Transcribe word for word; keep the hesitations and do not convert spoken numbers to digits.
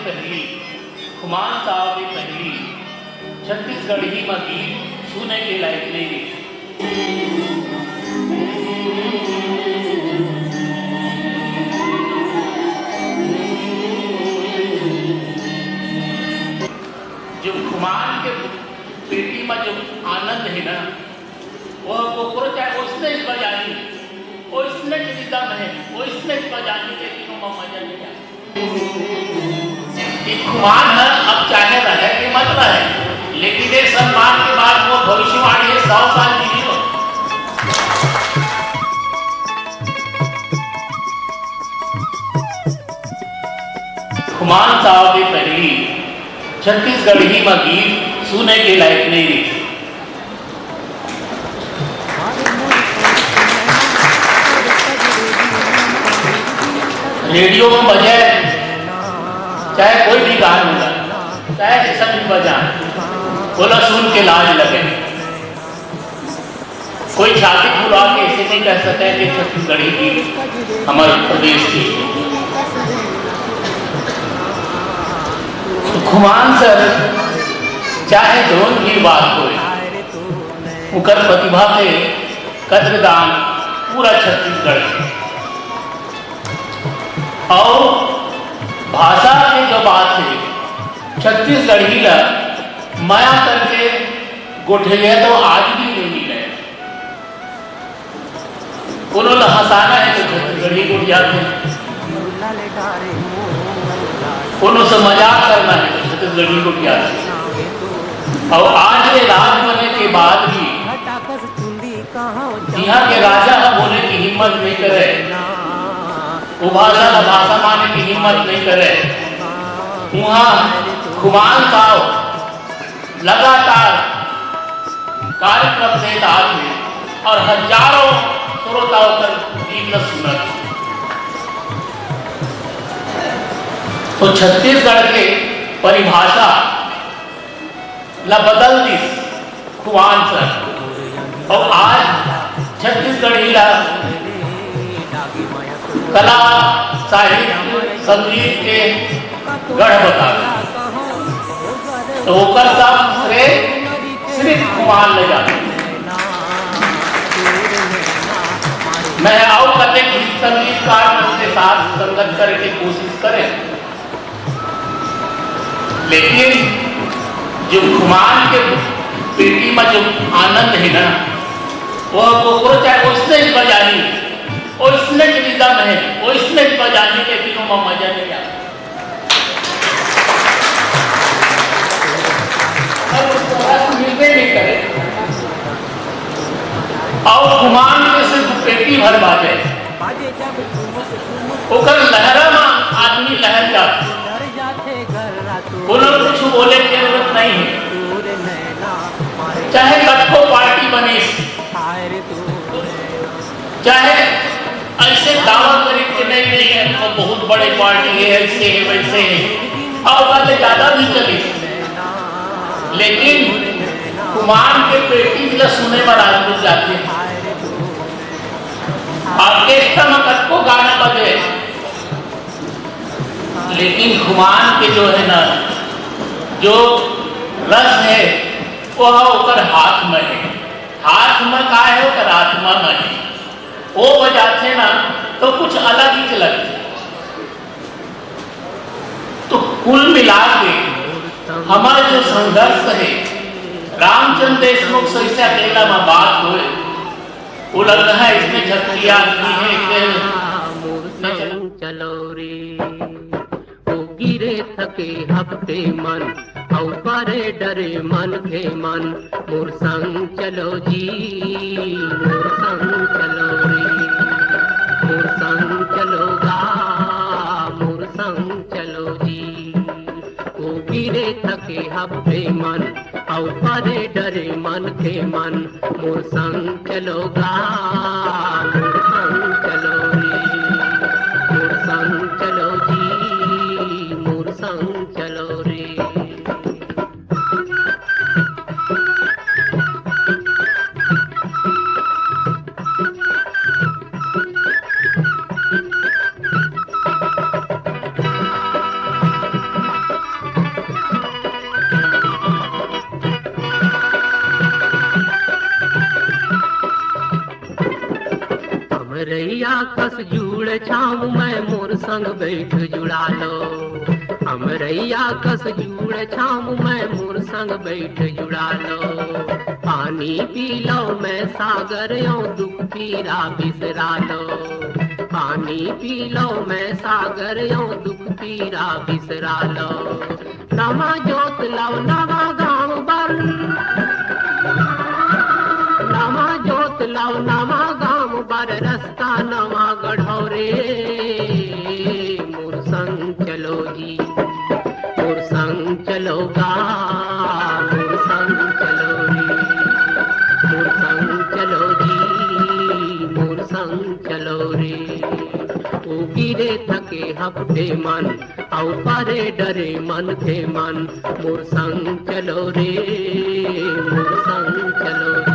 पहली, खुमान साहब के पहली छत्तीसगढ़ी म गीत सुने के लायक नइ रहिस। जो खुमान के पेटी म जो आनंद हे ना, वो कोकरो चाहे ओइसने ही बजाही, ओइसने ही रिदम हे, ओइसने ही बजाही, लेकिन ओमा मजा नइ आय। ये खुमान ह अब चाहे रहे कि मत रहे, लेकिन ये सम्मान के बाद वो भविष्यवाणी हे, सौ साल जीही वो। खुमान साहब के पहली छत्तीसगढ़ी म गीत सुने के लायक नइ रहिस। रेडियो म बजे, चाहे कोई भी गाना, चाहे जैसा भी बजा, ओला सुन के लाज लगे। कोई छाती फुला के ऐसे नहीं कह सकता है कि छत्तीसगढ़ी गीत हमारे प्रदेश की। तो खुमान सर, चाहे जोन भी बात होय, उकर प्रतिभा के कदरदान पूरा छत्तीसगढ़ हे। अउ भाषा के जो बात हे, छत्तीसगढ़ी ला मया करके गोठिया तो आज भी नइ मिले। कोनो ला हंसाना हे तो छत्तीसगढ़ी गोठियाथे, कोनो से मजाक करना हे तो छत्तीसगढ़ी गोठियाथे। अउ आज के राज बने के बाद भी जिहाँ के राजा ह बोले के हिम्मत नइ करे, वो भाषा ला भाषा माने के हिम्मत नइ करे, उहाँ खुमान साहब लगातार कार्यक्रम देत आत हे अउ हजारों श्रोता ओकर गीत ला सुनत हे। तो छत्तीसगढ़ के परिभाषा ला बदल दिस खुमान सर। अउ आज छत्तीसगढ़ी ला कला, साहित्य, संगीत के गढ़ बतावे। तो ओकर सब श्रेय सिर्फ खुमान ले जाथे। मैं अउ कतेक संगीतकार मन के साथ संगत करे के कोशिश करें, लेकिन जो खुमान के पेटी म जो आनंद हे ना, वो कोकरो चाहे ओइसने ही बजाही, ओइसने ही रिदम हे, ओइसने ही बजाही, लेकिन ओमा मजा नइ आय। तब उसको रस मिलबे नइ करे। अउ खुमान के सिर्फ पेटी भर बाजे, ओकर लहरा म आदमी लहर जाथे। कोनो कुछ बोले के जरूरत नइ हे, चाहे कतको पार्टी बनिस, चाहे ऐसे दावा करे के नहीं, नहीं, हम तो बहुत बड़े पार्टी हे, ऐसे हे, वैसे हे, अउ ओकर ले ज्यादा भी चली, लेकिन खुमान के पेटी ला सुने बर आदमी जाथे। ऑर्केस्ट्रा में कतको गाना बजे, लेकिन खुमान के जो है ना, जो रस है, वो है ओकर हाथ में है। हाथ में का है, ओकर आत्मा में है। वो बजाथे ना, तो कुछ अलग ही लगथे। तो कुल मिला के हमारा जो संघर्ष है, रामचंद्र देशमुख से ऐसे अकेला में बात होए, वो लगता है इसमें झपकिया आदमी है, इसमें चलो रे। ओ गिरे थके हफ्ते मन, अउ परे डरे मन थे मन, मोर संग चलो जी, मोर संग चलो रे, मोर संग चलो गा, मोर संग चलो जी। ओ गिरे थके हफ्ते मन, अउ परे डरे मन थे मन, मोर संग चलो गा, मोर संग चलो रे, मोर संग चलो जी, मोर संग चलो रे। अमरैया कस जुड़ छाँव मैं, मोर संग बैठ जुड़ा लो। अमरैया कस जुड़ छाँव मैं, मोर संग बैठ जुड़ा लो। पानी पी लव मैं सागर यौं, दुख पीरा बिसरा लो। पानी पी लव मैं सागर यौं, दुख पीरा बिसरा लो। नवा जोत लव नवा गाँव बर, नवा जोत लव नवा गाँव बर, रस्ता नवा गढ़व रे। मोर संग चलो जी, मोर संग चलो गा, मोर संग चलो रे। मोर संग चलो जी, मोर संग चलो रे। ओ गिरे थके हफ्ते मन, अउ परे डरे मन थे मन, मोर संग चलो रे, मोर संग चलो